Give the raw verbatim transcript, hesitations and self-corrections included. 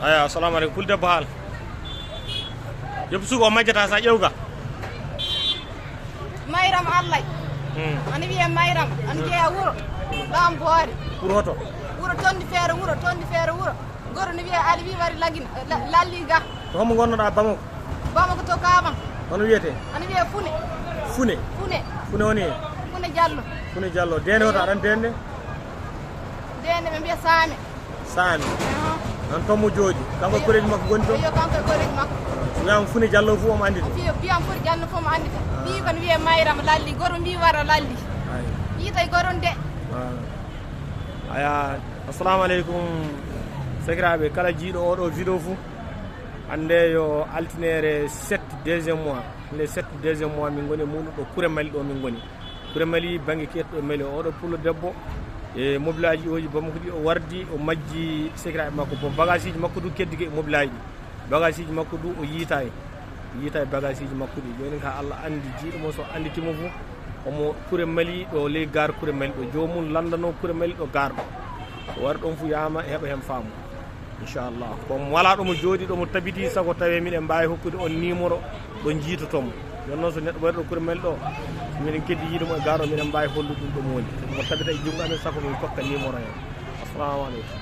Aya, assalamu aleykum. Pul debbo haal. Debbo suka o majjata sa ƴewga. Mayram Allay. Hmm. Ana wiye Mayram, ana jeeya wuro. Ɗam boori. Wuro hoto? Wuro tondi feere wuro, tondi feere wuro. Goro no wiye Ali wi wari lagin, la-, lalli ga. To homo gonnoɗa Bamako? Bamako to Kaban. Hono wiyete? Ana wiye Fune. Fune? Fune. Fune woni he? Fune Jallo. Fune Jallo. Dende hoto aɗan dende? Dende ɓe mbiya Saame. Saami. Ahan. An toon mo jooɗi. Kanko e koreeji makko ngoni toon? Iyo, kanko e koreeji makko. So wiyaama Fune Jallo fof omo anndi ɗum? Fiyo, mbiyaama Fune Jallo fof omo anndi ɗum. Ah. Mbii ko no wiyee Mayram lalli, goro mbii wara lalli. Ay. Yii tawi goron de. Ah. Aya, assalamu aleykum. Sakiraaɓe, kala jiiɗo oɗo vidéo fof, annde yo altineere sept deuxième mois. Nde sept deuxième mois min ngoni e muuɗum ɗo Kure Mali ɗo min ngoni. Kure Mali bannge keertuɗo Mali o, oɗo pullo debbo e mobilaaji oji Bamako ɗi o wardi, o majji sekiraaɓe makko. Bon, bagaasiji makko du keddi ke e mobilaaji ɗi. Bagaasiji makko du o yiitaay. O yiitaay bagaasiji makko ɗi. Jooni ka Allah anndi jiiɗo mo so annditimo fu. Omo Kure Mali ɗo ley gar Kure Mali ɗo. Joomum lanndano Kure Mali ɗo gar ɗo. O wari ɗon fu yaama heɓa heen faamu. Inchallah. Ko mo walaa ɗo mo jooɗi, ɗo mo tabiti, sago tawee miɗen mbaawi hokkude on numéro ɗo njiitotomo. Jooni noon so neɗɗo wari ɗo Kure Mali ɗo, miɗen keddi yiide mo e gar ɗo, miɗen mbaawi hollude ɗum ɗo mo woni. Mo tabita e junngo amen, sago min kokka numéro heen. Assalamu aleykum.